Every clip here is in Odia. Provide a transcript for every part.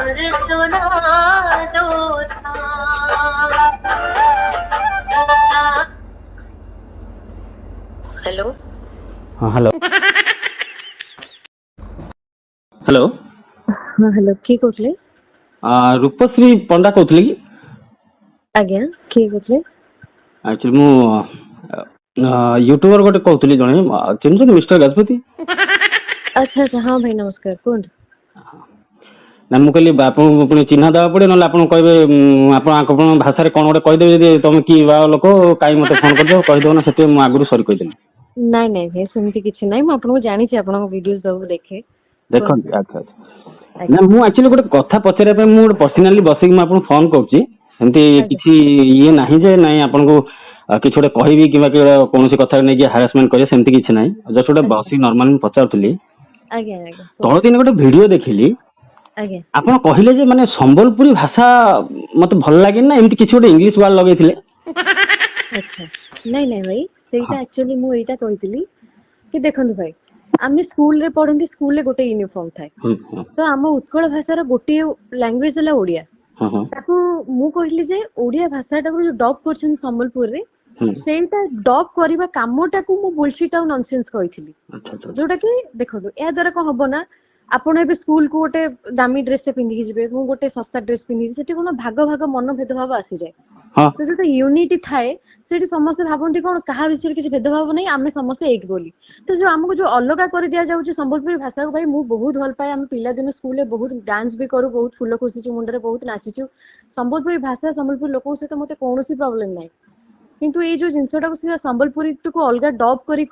सुना दो ना। ହ୍ୟାଲୋ। ହଁ, ହ୍ୟାଲୋ ହ୍ୟାଲୋ। ହଁ, ହ୍ୟାଲୋ, କିଏ କହୁଥିଲେ? ରୂପଶ୍ରୀ ପଣ୍ଡା କହୁଥିଲେ କି? ଆଜ୍ଞା, କିଏ କହୁଥିଲେ? ଆକ୍ଚୁଆଲି ମୁଁ ୟୁଟ୍ୟୁବର ଗୋଟେ କହୁଥିଲି ଜଣେ, ଚିହ୍ନିଛନ୍ତି ମିଷ୍ଟର ଗଜପତି? ଆଚ୍ଛା, ହଁ ଭାଇ, ନମସ୍କାର, କୁହନ୍ତୁ। ନା, ମୁଁ କହିଲି ଆପଣଙ୍କୁ ପୁଣି ଚିହ୍ନା ଦେବାକୁ ପଡ଼ିବ, ନହେଲେ ଆପଣ କହିବେ, ଆପଣ ଆପଣଙ୍କ ଭାଷାରେ କ'ଣ ଗୋଟେ କହିଦେବେ ଯଦି ତମେ କି ବା ଲୋକ, କାହିଁ ମୋତେ ଫୋନ୍ କରିଛ କହିଦେବ ନା, ସେଥିପାଇଁ ମୁଁ ଆଗରୁ ସରି କହିଦେଲି। ନାଇଁ ଭାଇ, ସେମିତି କିଛି ନାଇଁ। ମୁଁ ଆପଣଙ୍କୁ ଜାଣିଛି, ଆପଣଙ୍କ ଭିଡିଓ ସବୁ ଦେଖେ। ଦେଖନ୍ତି, ଆଚ୍ଛା। ନା, ମୁଁ ଆକ୍ଚୁଆଲି ଗୋଟେ କଥା ପଚାରିବା ପାଇଁ ମୁଁ ଗୋଟେ ପର୍ସନାଲି ବସିକି ମୁଁ ଆପଣଙ୍କୁ ଫୋନ୍ କରୁଛି। ସେମିତି କିଛି ଇଏ ନାହିଁ ଯେ ନାଇଁ ଆପଣଙ୍କୁ କିଛି ଗୋଟେ କହିବି କିମ୍ବା କୌଣସି କଥା ନେଇକି ହାରାସମେଣ୍ଟ କରିବେ, ସେମିତି କିଛି ନାହିଁ। ଜଷ୍ଟ ଗୋଟେ ବସିକି ନର୍ମାଲ ମୁଁ ପଚାରୁଥିଲି। ଆଜ୍ଞା। ତଳ ଦିନ ଗୋଟେ ଭିଡିଓ ଦେଖିଲି। ଆପଣ କହିଲେ ଯେ ମାନେ ସମ୍ବଲପୁରୀ ଭାଷା ମତେ ଭଲ ଲାଗେନି ନା ଏମିତି କିଛି ଗୋଟେ ଇଂଲିଶ ୱାର୍ଡ ଲଗେଇଥିଲେ। ଆଚ୍ଛା, ନାଇଁ ଭାଇ, ସେଇଟା ଆକ୍ଚୁଆଲି ମୁଁ ଏଇଟା କହିଥିଲି କି ଦେଖନ୍ତୁ ଭାଇ, ଆମେ ସ୍କୁଲରେ ପଢନ୍ତି, ସ୍କୁଲରେ ଗୋଟେ ୟୁନିଫର୍ମ ଥାଏ। ହୁଁ ହୁଁ ତ ଆମ ଉତ୍କଳ ଭାଷାର ଗୋଟିଏ ଲାଙ୍ଗୁଏଜ ହେଲା ଓଡ଼ିଆ। ହୁଁ ହୁଁ ତାକୁ ମୁଁ କହିଲି ଯେ ଓଡ଼ିଆ ଭାଷାଟାକୁ ଯୋଉ ଡବ୍ କରିଛନ୍ତି ସମ୍ବଲପୁରରେ, ସେଇଟା ଡବ୍ କରିବା କାମଟାକୁ ମୁଁ ବୁଲସିଟ୍ ଆଉ ନନସେନ୍ସ କହିଥିଲି। ଆଚ୍ଛା ଆଚ୍ଛା ଯୋଉଟା କି ଦେଖନ୍ତୁ, ଏହା ଦ୍ୱାରା କଣ ହବ ନା, ଆପଣ ଏବେ ସ୍କୁଲକୁ ଗୋଟେ ଦାମୀ ଡ୍ରେସଟେ ପିନ୍ଧିକି ଯିବେ, ମୁଁ ଗୋଟେ ଶସ୍ତା ଡ୍ରେସ ପିନ୍ଧିକି, ସେଠି କଣ ଭାଗ ଭାଗ ମନ ଭେଦଭାବ ଆସିଯାଏ। ତ ଯୋଉଟା ୟୁନିଟି ଥାଏ, ସେଠି ସମସ୍ତେ ଭାବନ୍ତି କଣ କାହା ବିଷୟରେ କିଛି ଭେଦଭାବ ନାହିଁ, ଆମେ ସମସ୍ତେ ଏକ ବୋଲି। ତ ଯୋଉ ଆମକୁ ଯୋଉ ଅଲଗା କରି ଦିଆଯାଉଛି ସମ୍ବଲପୁରୀ ଭାଷାକୁ, ଭାଇ ମୁଁ ବହୁତ ଭଲ ପାଏ। ଆମେ ପିଲାଦିନୁ ସ୍କୁଲରେ ବହୁତ ଡାନ୍ସ ବି କରୁ, ବହୁତ ଫୁଲ ଖୋସିଛୁ ମୁଣ୍ଡରେ, ବହୁତ ନାଚିଛୁ। ସମ୍ବଲପୁରୀ ଭାଷା, ସମ୍ବଲପୁରୀ ଲୋକଙ୍କ ସହିତ ମତେ କୌଣସି ପ୍ରୋବ୍ଲେମ ନାହିଁ। କିନ୍ତୁ ଏଇ ଯୋଉ ଜିନିଷଟାକୁ ସେ ସମ୍ବଲପୁରୀକୁ ଅଲଗା ଡବ୍ କରି,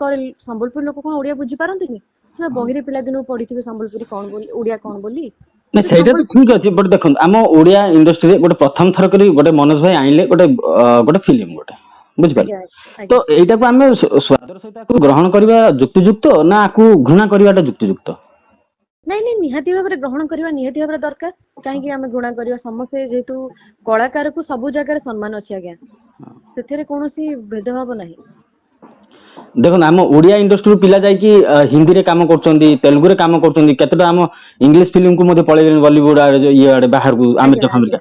ସମ୍ବଲପୁରୀ ଲୋକ କଣ ଓଡ଼ିଆ ବୁଝିପାରନ୍ତିନି? ସେ ବହିରେ ପିଲାଦିନୁ ପଢିଥିବେ ସମ୍ବଲପୁରୀ କଣ ବୋଲି, ଓଡ଼ିଆ କଣ ବୋଲି। ନା, ସେଇଟା ତ ଠିକ ଅଛି, ବଟ୍ ଦେଖନ୍ତୁ, ଆମ ଓଡ଼ିଆ ଇଣ୍ଡଷ୍ଟ୍ରିରେ ଗୋଟେ ପ୍ରଥମ ଥର କରି ଗୋଟେ ମନୋଜ ଭାଇ ଆଣିଲେ ଗୋଟେ ଫିଲ୍ମ ଗୋଟେ, ବୁଝିପାରିଲେ? ଆଜ୍ଞା। ତ ଏଇଟାକୁ ଆମେ ସ୍ୱାଦର ସହିତ ଆକୁ ଗ୍ରହଣ କରିବା ଯୁକ୍ତିଯୁକ୍ତ ନା ଆକୁ ଘୃଣା କରିବାଟା ଯୁକ୍ତିଯୁକ୍ତ? ନାଇଁ, ନିହାତି ଭାବରେ ଗ୍ରହଣ କରିବା ନିହାତି ଭାବରେ ଦରକାର। କାହିଁକି ଆମେ ଘୃଣା କରିବା? ସମସ୍ତେ ଯେହେତୁ କଳାକାରକୁ ସବୁ ଜାଗାରେ ସମ୍ମାନ ଅଛି ଆଜ୍ଞା, ସେଥିରେ କୌଣସି ଭେଦଭାବ ନାହିଁ। ଦେଖନ୍ତୁ, ଆମ ଓଡ଼ିଆ ଇଣ୍ଡଷ୍ଟ୍ରିରୁ ପିଲା ଯାଇକି ହିନ୍ଦୀରେ କାମ କରୁଛନ୍ତି, ତେଲୁଗୁରେ କାମ କରୁଛନ୍ତି, କେତେଟା ଆମ ଇଂଲିଶ ଫିଲ୍ମକୁ ମଧ୍ୟ ପଳେଇଲେଣି, ବଲିଉଡ ଆଡେ, ଇଏ ଆଡେ, ବାହାରକୁ, ଆମେରିକା ଫାମେରିକା।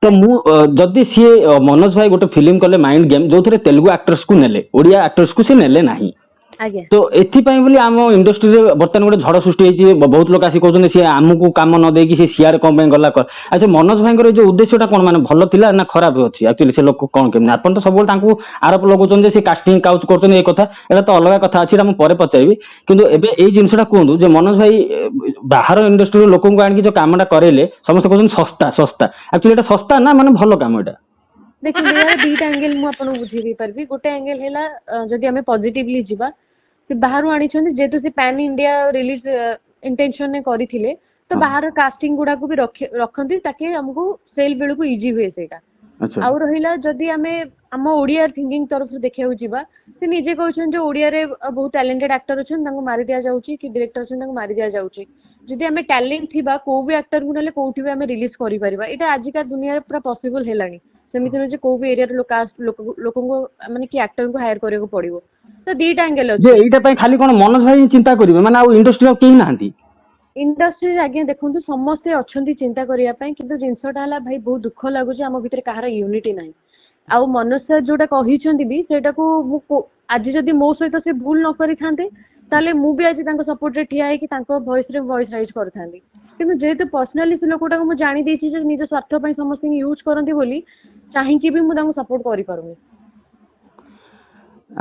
ତ ମୁଁ ଯଦି ସିଏ ମନୋଜ ଭାଇ ଗୋଟେ ଫିଲ୍ମ କଲେ ମାଇଣ୍ଡ ଗେମ୍, ଯୋଉଥିରେ ତେଲୁଗୁ ଆକ୍ଟର୍ସକୁ ନେଲେ, ଓଡ଼ିଆ ଆକ୍ଟର୍ସକୁ ସେ ନେଲେ ନାହିଁ। ତ ଏଥିପାଇଁ ବୋଲି ଆମ ଇଣ୍ଡଷ୍ଟ୍ରିରେ ବର୍ତ୍ତମାନ ଗୋଟେ ଝଡ଼ ସୃଷ୍ଟି ହେଇଛି। ବହୁତ ଲୋକ ଆସି କହୁଛନ୍ତି ସିଏ ଆମକୁ କାମ ନ ଦେଇକି ସିଏ ସିଆଡ଼େ କଣ ପାଇଁ ଗଲା। ଆଚ୍ଛା, ମନୋଜ ଭାଇଙ୍କର ଏଇ ଯୋଉ ଉଦ୍ଦେଶ୍ୟଟା କଣ, ମାନେ ଭଲ ଥିଲା ନା ଖରାପ ଅଛି? ଆକ୍ଚୁଆଲି ସେ ଲୋକ କଣ କେମିତି, ଆପଣ ତ ସବୁବେଳେ ତାଙ୍କୁ ଆରୋପ ଲଗାଉଛନ୍ତି ଯେ ସେ କାଷ୍ଟିଂ କାଉଚ୍ କରୁଛନ୍ତି, ଏ କଥା, ଏଇଟା ତ ଅଲଗା କଥା ଅଛି, ଏଇଟା ମୁଁ ପରେ ପଚାରିବି। କିନ୍ତୁ ଏବେ ଏଇ ଜିନିଷଟା କୁହନ୍ତୁ ଯେ ମନୋଜ ଭାଇ ବାହାର ଇଣ୍ଡଷ୍ଟ୍ରିରୁ ଲୋକଙ୍କୁ ଆଣିକି ଯୋଉ କାମଟା କରେଇଲେ, ସମସ୍ତେ କହୁଛନ୍ତି ଶସ୍ତା ଶସ୍ତା। ଆକ୍ଚୁଆଲି ଏଇଟା ଶସ୍ତା ନା ମାନେ ଭଲ କାମ ଏଇଟା? ଦେଖନ୍ତୁ, ଏହାର ଦିଟା ଆଙ୍ଗେଲ ମୁଁ ଆପଣଙ୍କୁ ବୁଝେଇ ଦେଇପାରିବି। ଗୋଟେ ଆଙ୍ଗେଲ ହେଲା, ଯଦି ଆମେ ପଜିଟିଭଲି ଯିବା, ସେ ବାହାରୁ ଆଣିଛନ୍ତି ଯେହେତୁ ସେ ପ୍ୟାନ୍ ଇଣ୍ଡିଆ ରିଲିଜ ଇଣ୍ଟେନସନରେ କରିଥିଲେ, ତ ବାହାର କାଷ୍ଟିଂ ଗୁଡାକୁ ବି ରଖନ୍ତି ତାକି ଆମକୁ ସେଲ୍ ବେଳକୁ ଇଜି ହୁଏ ସେଇଟା। ଆଉ ରହିଲା, ଯଦି ଆମେ ଆମ ଓଡ଼ିଆ ଥିଙ୍କିଂ ତରଫରୁ ଦେଖିବାକୁ ଯିବା, ସେ ନିଜେ କହୁଛନ୍ତି ଯେ ଓଡ଼ିଆରେ ବହୁତ ଟ୍ୟାଲେଣ୍ଟେଡ ଆକ୍ଟର ଅଛନ୍ତି, ତାଙ୍କୁ ମାରି ଦିଆଯାଉଛି, କି ଡିରେକ୍ଟର ଅଛନ୍ତି, ତାଙ୍କୁ ମାରି ଦିଆଯାଉଛି। ଯଦି ଆମେ ଟ୍ୟାଲେଣ୍ଟ ଥିବା କୋଉ ବି ଆକ୍ଟରକୁ ନେଲେ କୋଉଠି ବି ଆମେ ରିଲିଜ କରିପାରିବା। ଏଇଟା ଆଜିକା ଦୁନିଆରେ ପୁରା ପସିବଲ ହେଲାଣି। ସେମିତି ନୁହେଁ ଯେ କୋଉ ବି ଏରିଆର ଲୋକ ଲୋକଙ୍କୁ ମାନେ କି ଆକ୍ଟରଙ୍କୁ ହାୟର କରିବାକୁ ପଡିବ। ତ ଦିଟା ଆଙ୍ଗେଲ ଯେ ଅଛି। ଏଇଟା ପାଇଁ ଖାଲି କଣ ମନୋଜ ଭାଇ ଚିନ୍ତା କରିବେ, ମାନେ ଆଉ ଇଣ୍ଡଷ୍ଟ୍ରି ଆଉ କେହି ନାହାନ୍ତି? ଇଣ୍ଡଷ୍ଟ୍ରିରେ ଆଜ୍ଞା ଦେଖନ୍ତୁ, ସମସ୍ତେ ଅଛନ୍ତି ଚିନ୍ତା କରିବା ପାଇଁ। କିନ୍ତୁ ଜିନିଷଟା ହେଲା ଭାଇ, ବହୁତ ଦୁଃଖ ଲାଗୁଛି, ଆମ ଭିତରେ କାହାର ୟୁନିଟି ନାହିଁ। ଆଉ ମନୋଜ ସାର୍ ଯୋଉଟା କହିଛନ୍ତି ବି, ସେଇଟାକୁ ମୁଁ ଆଜି ଯଦି ମୋ ସହିତ ସେ ଭୁଲ ନ କରିଥାନ୍ତେ, ତାହେଲେ ମୁଁ ବି ଆଜି ତାଙ୍କ ସପୋର୍ଟରେ ଠିଆ ହେଇକି ତାଙ୍କ ଭଏସରେ ଭଏସ ରାଇଜ କରିଥାନ୍ତି। କିନ୍ତୁ ଯେହେତୁ ପର୍ସନାଲି ସେ ଲୋକଟାକୁ ମୁଁ ଜାଣି ଦେଇଛି ଯେ ନିଜ ସ୍ୱାର୍ଥ ପାଇଁ ସମସ୍ତଙ୍କୁ ୟୁଜ କରନ୍ତି ବୋଲି, ଚାହିଁକି ବି ମୁଁ ତାଙ୍କୁ ସପୋର୍ଟ କରିପାରୁନି।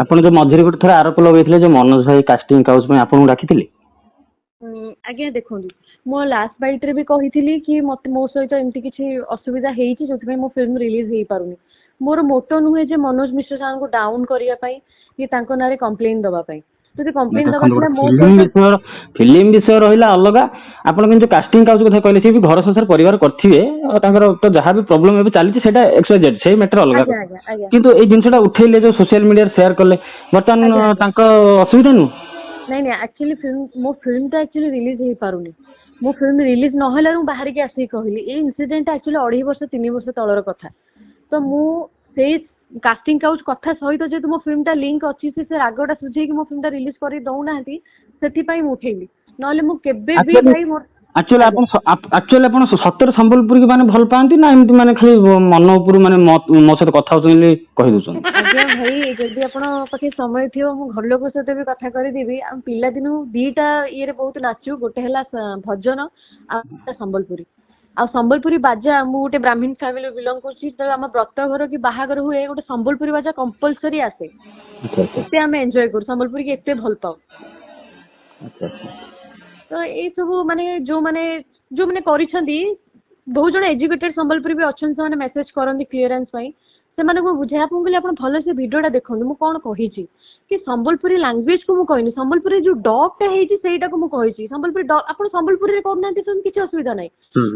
ଆପଣ ଯୋଉ ମଝିରେ ଗୋଟେ ଥର ଆରୋପ ଲଗେଇଥିଲେ ଯେ ମନୋଜ ଭାଇ କାଷ୍ଟିଂ କାଉଚ୍ ପାଇଁ ଆପଣଙ୍କୁ ଡାକିଥିଲେ? ଆଜ୍ଞା ଦେଖନ୍ତୁ, ମୁଁ ଲାଷ୍ଟ ବାଇଟ୍ରେ ବି କହିଥିଲି କି ମତେ ମୋ ସହିତ ଏମିତି କିଛି ଅସୁବିଧା ହେଇଛି, ଯୋଉଥିପାଇଁ ମୋ ଫିଲ୍ମ ରିଲିଜ ହେଇପାରୁନି। ମୋର ମୋଟୋ ନୁହେଁ ଯେ ମନୋଜ ମିଶ୍ର ସାରଙ୍କୁ ଡାଉନ କରିବା ପାଇଁ କି ତାଙ୍କ ନାଁରେ କମ୍ପ୍ଲେନ ଦବା ପାଇଁ। ଯଦି କମ୍ପ୍ଲେନ ଦବା ଦେଖନ୍ତୁ, ଥିଲା ଗୋଟେ ମୋ ଫିଲ୍ମ ସହିତ ବିଷୟ, ଫିଲ୍ମ ବିଷୟ ରହିଲା ଅଲଗା। ଆପଣ କିନ୍ତୁ କାଷ୍ଟିଂ କାଉଚ୍ କଥା କହିଲେ, ସିଏ ବି ଘର ସଂସାର ପରିବାର କରିଥିବେ, ଆଉ ତାଙ୍କର ତ ଯାହା ବି ପ୍ରୋବ୍ଲେମ ଏବେ ଚାଲିଛି ସେଇଟା ଏକ୍ସ ୱାଇ ଜେଡ୍, ସେଇ ମ୍ୟାଟର ଅଲଗା ଆଜ୍ଞା କଥା। ଆଜ୍ଞା ଆଜ୍ଞା କିନ୍ତୁ ଏଇ ଜିନିଷଟା ଉଠେଇଲେ, ଯୋଉ ସୋସିଆଲ ମିଡିଆରେ ସେୟାର କଲେ ବର୍ତ୍ତମାନ, ଆଜ୍ଞା ଆଜ୍ଞା ତାଙ୍କ ଅସୁବିଧା ନୁହଁ? ନାଇଁ, ଆକ୍ଚୁଆଲି ଫିଲ୍ମ, ମୋ ଫିଲ୍ମଟା ଆକ୍ଚୁଆଲି ରିଲିଜ ହେଇପାରୁନି। ମୋ ଫିଲ୍ମ ରିଲିଜ ନହେଲାରୁ ମୁଁ ବାହାରିକି ଆସିକି କହିଲି। ଏଇ ଇନସିଡେଣ୍ଟ ଆକ୍ଚୁଆଲି 2.5 ବର୍ଷ 3 ବର୍ଷ ତଳର କଥା। ତ ମୁଁ ସେଇ କାଷ୍ଟିଂ କାଉଚ୍ କଥା ସହିତ ଯେହେତୁ ମୋ ଫିଲ୍ମଟା ଲିଙ୍କ ଅଛି, ସେ ରାଗଟା ସୁଝେଇକି ମୋ ଫିଲ୍ମଟା ରିଲିଜ କରି ଦଉନାହାନ୍ତି, ସେଥିପାଇଁ ମୁଁ ଉଠେଇଲି। ନହେଲେ ମୁଁ କେବେ ବି ଆକ୍ଚୁଆଲି ଭାଇ ମୋର ଆକ୍ଚୁଆଲି ଆପଣ, ଆକ୍ଚୁଆଲି ଆପଣ ସତରେ ସମ୍ବଲପୁରୀ ମାନେ ଭଲ ପାଆନ୍ତି ନା ଏମିତି ମାନେ ଖାଲି ମନ ଉପରୁ ମାନେ ମୋ ମୋ ସହିତ କଥା ହଉଛନ୍ତି ବୋଲି କହି ଦଉଛନ୍ତି? ଆଜ୍ଞା ଭାଇ, ଯଦି ଆପଣ ପାଖେ ସମୟ ଥିବ, ମୁଁ ଘର ଲୋକଙ୍କ ସହିତ ବି କଥା କରିଦେବି। ଆମ ପିଲାଦିନୁ ଦିଟା ଇଏରେ ବହୁତ ନାଚୁ। ଗୋଟେ ହେଲା ଭଜନ ଆଉ ଗୋଟେ ସମ୍ବଲପୁରୀ ଆଉ ସମ୍ବଲପୁରୀ ବାଜା। ମୁଁ ଗୋଟେ ବ୍ରାହ୍ମୀଣ ଫ୍ୟାମିଲି ବିଲଙ୍ଗ କରୁଛି। ଯେତେବେଳେ ଆମ ବ୍ରତ ଘର କି ବାହାଘର ହୁଏ, ଗୋଟେ ସମ୍ବଲପୁରୀ ବାଜା କମ୍ପଲସରି ଆସେ। ଆଚ୍ଛା ଆଚ୍ଛା ଏତେ ଆମେ ଏନ୍ଜୟ କରୁ, ସମ୍ବଲପୁରୀ କି ଏତେ ଭଲ ପାଉ। ଆଚ୍ଛା ଆଚ୍ଛା ତ ଏଇ ସବୁ ମାନେ ଯୋଉମାନେ ଯୋଉମାନେ କରିଛନ୍ତି, ବହୁତ ଜଣ ଏଜୁକେଟେଡ ସମ୍ବଲପୁରୀ ବି ଅଛନ୍ତି, ସେମାନେ ମେସେଜ କରନ୍ତି କ୍ଲିୟରାନ୍ସ ପାଇଁ। ସେମାନଙ୍କୁ ବୁଝାଏ, ଆପଣ କହିଲେ ଆପଣ ଭଲସେ ଭିଡିଓଟା ଦେଖନ୍ତୁ, ମୁଁ କଣ କହିଛି କି ସମ୍ବଲପୁରୀ ଲାଙ୍ଗୁଏଜ କୁ ମୁଁ କହିନି, ସମ୍ବଲପୁରୀ ଯୋଉ ଡବ୍ ଟା ହେଇଛି ସେଇଟାକୁ ମୁଁ କହିଛି। ସମ୍ବଲପୁରୀ ଡବ୍ ଆପଣ ସମ୍ବଲପୁରୀରେ କରୁନାହାନ୍ତି ସେମିତି କିଛି ଅସୁବିଧା ନାହିଁ,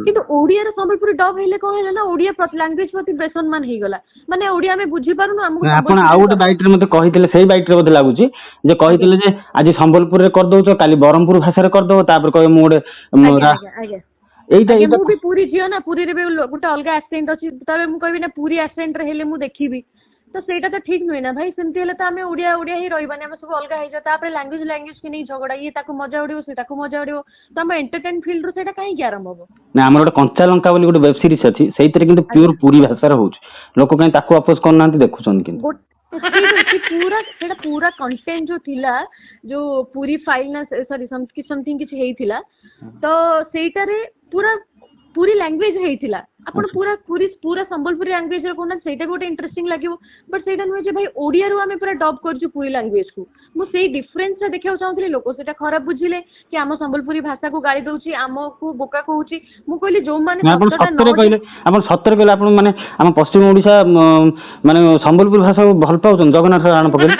କିନ୍ତୁ ଓଡିଆର ସମ୍ବଲପୁରୀ ଡବ୍ ହେଲେ କଣ ହେଲା ନା ଓଡିଆ ଲାଙ୍ଗୁଏଜ ପ୍ରତି ବେସମ୍ମାନ ହେଇଗଲା। ମାନେ ଓଡିଆ ଆମେ ବୁଝିପାରୁନୁ ଆମକୁ। ନା, ଆପଣ ଆଉ ଗୋଟେ ବାଇଟରେ ମତେ କହିଥିଲେ, ସେଇ ବାଇଟରେ ବୋଧେ ଲାଗୁଛି ଯେ କହିଥିଲେ ଯେ ଆଜି ସମ୍ବଲପୁରରେ କରିଦଉଛ, କାଲି ବ୍ରହ୍ମପୁର ଭାଷାରେ କରିଦବ, ତାପରେ କହିବ ମୁଁ ଗୋଟେ ମୁଁ ଆଜ୍ଞା ଆଜ୍ଞା ଏଇଟା ଆଜ୍ଞା ଏଇଟା ମୁଁ ବି ପୁରୀ ଝିଅ ନା, ପୁରୀରେ ବି ଗୋଟେ ଅଲଗା ଆସେଣ୍ଟ ଅଛି। ତାହେଲେ ମୁଁ କହିବି ନା ପୁରୀ ଆସେଣ୍ଟରେ ହେଲେ ମୁଁ ଦେଖିବି, ତ ସେଇଟା ତ ଠିକ ନୁହେଁ ନା ଭାଇ। ସେମିତି ହେଲେ ତ ଆମେ ଓଡିଆ ଓଡିଆ ହିଁ ରହିବାନି, ଆମେ ସବୁ ଅଲଗା ହେଇଯିବା। ତାପରେ ଲାଙ୍ଗୁଏଜ ଲାଙ୍ଗୁଏଜ କି ନେଇ ଝଗଡା, ଇଏ ତାକୁ ମଜା ଉଡିବ, ସେ ତାକୁ ମଜା ଉଡିବ। ତ ଆମ ଏଣ୍ଟରଟେନ ଫିଲ୍ଡ ରୁ ସେଇଟା କାହିଁକି ଆରମ୍ଭ ହବ? ନା, ଆମର ଗୋଟେ କଞ୍ଚା ଲଙ୍କା ବୋଲି ଗୋଟେ ୱେବ ସିରିଜ ଅଛି, ସେଇଥିରେ କିନ୍ତୁ ପିଓର ପୁରୀ ଭାଷାରେ ହଉଛି। ଲୋକ କାହିଁ ତାକୁ ଅପୋଜ କରୁନାହାନ୍ତି, ଦେଖୁଛନ୍ତି କିନ୍ତୁ। ଠିକ ଅଛି, ପୁରା ସେଇଟା ପୁରା କଣ୍ଟେଣ୍ଟ ଯୋଉ ଥିଲା, ଯୋଉ ପୁରୀ ଫାଇଲ ନା ସରି ସମଥିଙ୍ଗ କିଛି ହେଇଥିଲା, ତ ସେଇଟାରେ ପୁରା ପୁରୀ ଲାଙ୍ଗୁଏଜ ହେଇଥିଲା। ଆପଣ ପୁରା ପୁରୀ, ପୁରା ସମ୍ବଲପୁରୀ ଲାଙ୍ଗୁଏଜ ରେ କହୁନାହାନ୍ତି, ସେଇଟା ବି ଗୋଟେ ଇଣ୍ଟରେଷ୍ଟିଂ ଲାଗିବ। ବଟ୍ ସେଇଟା ନୁହେଁ ଯେ ଭାଇ ଓଡିଆରୁ ଆମେ ପୁରା ଡବ୍ କରିଛୁ ପୁରୀ ଲାଙ୍ଗୁଏଜ କୁ। ମୁଁ ସେଇ ଡିଫରେନ୍ସ ଟା ଦେଖିବାକୁ ଚାହୁଁଥିଲି, ଲୋକ ସେଇଟା ଖରାପ ବୁଝିଲେ କି ଆମ ସମ୍ବଲପୁରୀ ଭାଷାକୁ ଗାଳି ଦଉଛି, ଆମକୁ ବୋକା କହୁଛି। ମୁଁ କହିଲି ଯୋଉମାନେ ନା, ଆପଣ ସତଟା ନ ସତରେ କହିଲେ, ଆପଣ ସତରେ କହିଲେ, ଆପଣ ମାନେ ଆମ ପଶ୍ଚିମ ଓଡିଶା ମାନେ ସମ୍ବଲପୁରୀ ଭାଷାକୁ ଭଲ ପାଉଛନ୍ତି, ଜଗନ୍ନାଥ ରାଣ ପକେଇଲେ?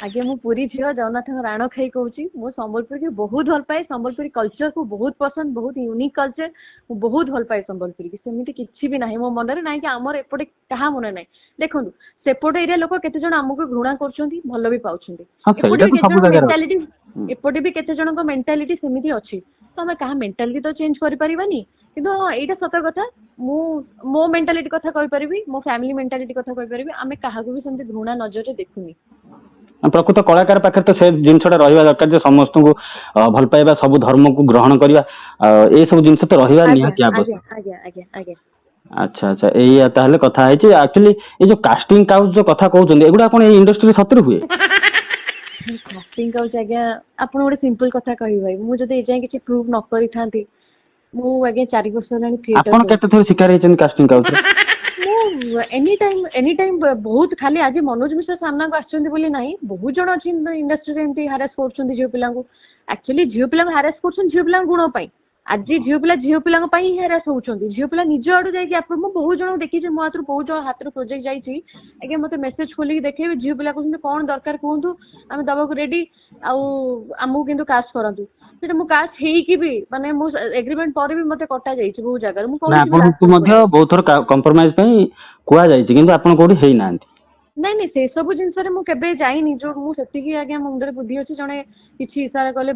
ଆଜ୍ଞା, ମୁଁ ପୁରୀ ଝିଅ, ଜଗନ୍ନାଥଙ୍କ ରାଣ ଖାଇ କହୁଛି, ମୁଁ ସମ୍ବଲପୁରୀକି ବହୁତ ଭଲ ପାଏ। ସମ୍ବଲପୁରୀ କଲଚରକୁ ବହୁତ ପସନ୍ଦ, ବହୁତ ୟୁନିକ୍ କଲଚର। ମୁଁ ବହୁତ ଭଲ ପାଏ ସମ୍ବଲପୁରୀକି। ସେମିତି କିଛି ବି ନାହିଁ ମୋ ମନରେ, ନାହିଁ କି ଆମର ଏପଟେ କାହା ମନରେ ନାହିଁ। ଦେଖନ୍ତୁ, ସେପଟ ଏରିଆ ଲୋକ କେତେ ଜଣ ଆମକୁ ଘୃଣା କରୁଛନ୍ତି, ଭଲ ବି ପାଉଛନ୍ତି। ଏପଟେ ସେଇଟା ବି ତ କେତେ ସବୁ ଜଣ ଜାଗାରେ ଅଛି। ମେଣ୍ଟାଲିଟି, ଏପଟେ ବି କେତେ ଜଣଙ୍କ ମେଣ୍ଟାଲିଟି ସେମିତି ଅଛି। ତ ଆମେ କାହା ମେଣ୍ଟାଲିଟି ତ ଚେଞ୍ଜ କରିପାରିବାନି, କିନ୍ତୁ ହଁ, ଏଇଟା ସତ କଥା, ମୁଁ ମୋ ମେଣ୍ଟାଲିଟି କଥା କହିପାରିବି, ମୋ ଫ୍ୟାମିଲି ମେଣ୍ଟାଲିଟି କଥା କହିପାରିବି, ଆମେ କାହାକୁ ବି ସେମିତି ଘୃଣା ନଜରରେ ଦେଖୁନି। ପ୍ରକୃତ କଳାକାର ପାଖରେ ତ ସେ ଜିନିଷଟା ରହିବା ଦରକାର ଯେ ସମସ୍ତଙ୍କୁ ଭଲ ପାଇବା, ସବୁ ଧର୍ମକୁ ଗ୍ରହଣ କରିବା, ଏଇ ସବୁ ଜିନିଷ ତ ରହିବା ନିହାତି ଆବଶ୍ୟକ। ଆଜ୍ଞା ଆଜ୍ଞା ଆଜ୍ଞା ଆଚ୍ଛା ଆଚ୍ଛା ଏଇଆ ତାହେଲେ କଥା ହେଇଛି। ଆକ୍ଚୁଆଲି ଏଇ ଯୋଉ କାଷ୍ଟିଂ କାଉଚ ଯୋଉ କଥା କହୁଛନ୍ତି, ଏଗୁଡା କଣ ଏଇ ଇଣ୍ଡଷ୍ଟ୍ରିରେ ସତରେ ହୁଏ? କାଷ୍ଟିଂ କାଉଚ ଆଜ୍ଞା, ଆପଣ ଗୋଟେ ସିମ୍ପଲ କଥା କହିବି ଭାଇ, ମୁଁ ଯଦି ଏଯାଏଁ କିଛି ପ୍ରୁଭ୍ ନ କରିଥାନ୍ତି, ମୁଁ ଆଜ୍ଞା 4 ବର୍ଷ ହେଲାଣି ଥିଏଟର ଆପଣ କେତେ ଥର ଶିକାର ହେଇଛନ୍ତି କାଷ୍ଟିଂ କାଉଚରେ? ମୁଁ ଏନି ଟାଇମ, ଏନି ଟାଇମ ବହୁତ। ଖାଲି ଆଜି ମନୋଜ ମିଶ୍ର ସାମ୍ନାକୁ ଆସିଛନ୍ତି ବୋଲି ନାହିଁ, ବହୁତ ଜଣ ଅଛନ୍ତି ଇଣ୍ଡଷ୍ଟ୍ରିରେ ଏମିତି ହାରାସ କରୁଛନ୍ତି ଝିଅ ପିଲାଙ୍କୁ। ଆକ୍ଚୁଆଲି ଝିଅ ପିଲାଙ୍କୁ ହାରାସ କରୁଛନ୍ତି ଝିଅ ପିଲାଙ୍କ ଗୁଣ ପାଇଁ। ଆଜି ଝିଅ ପିଲା ଝିଅ ପିଲାଙ୍କ ପାଇଁ ହିଁ ହାରାସ ହଉଛନ୍ତି। ଝିଅ ପିଲା ନିଜ ଆଡୁ ଯାଇକି ଆପଣ, ମୁଁ ବହୁତ ଜଣଙ୍କୁ ଦେଖିଛି, ମୋ ହାତରୁ ବହୁତ ଜଣ ହାତରୁ ପ୍ରୋଜେକ୍ଟ ଯାଇଛି ଆଜ୍ଞା। ମତେ ମେସେଜ ଖୋଲିକି ଦେଖେଇବେ, ଝିଅ ପିଲା କହୁଛନ୍ତି କଣ ଦରକାର କୁହନ୍ତୁ, ଆମେ ଦବାକୁ ରେଡି, ଆଉ ଆମକୁ କିନ୍ତୁ କାଷ୍ଟ କରନ୍ତୁ। ସେଟା ମୁଁ କାଷ୍ଟ ହେଇକି ବି, ମାନେ ମୁଁ ଏଗ୍ରିମେଣ୍ଟ ପରେ ବି ମତେ କଟା ଯାଇଛି ବହୁତ ଜାଗାରେ। ମୁଁ ନା, କହିଛି ବି ଆପଣଙ୍କୁ last ମଧ୍ୟ ବହୁତ ଥର କମ୍ପ୍ରମାଇଜ ପାଇଁ କୁହାଯାଇଛି, କିନ୍ତୁ ଆପଣ କୋଉଠି ହେଇନାହାନ୍ତି? ନାଇଁ ନାଇଁ ସେ ସବୁ ଜିନିଷରେ ମୁଁ କେବେ ଯାଇନି। ଯୋଉ ମୁଁ ସେତିକି ଆଜ୍ଞା ମୁଣ୍ଡରେ ବୁଦ୍ଧି ଅଛି, ଜଣେ କିଛି ଇଶାରା କଲେ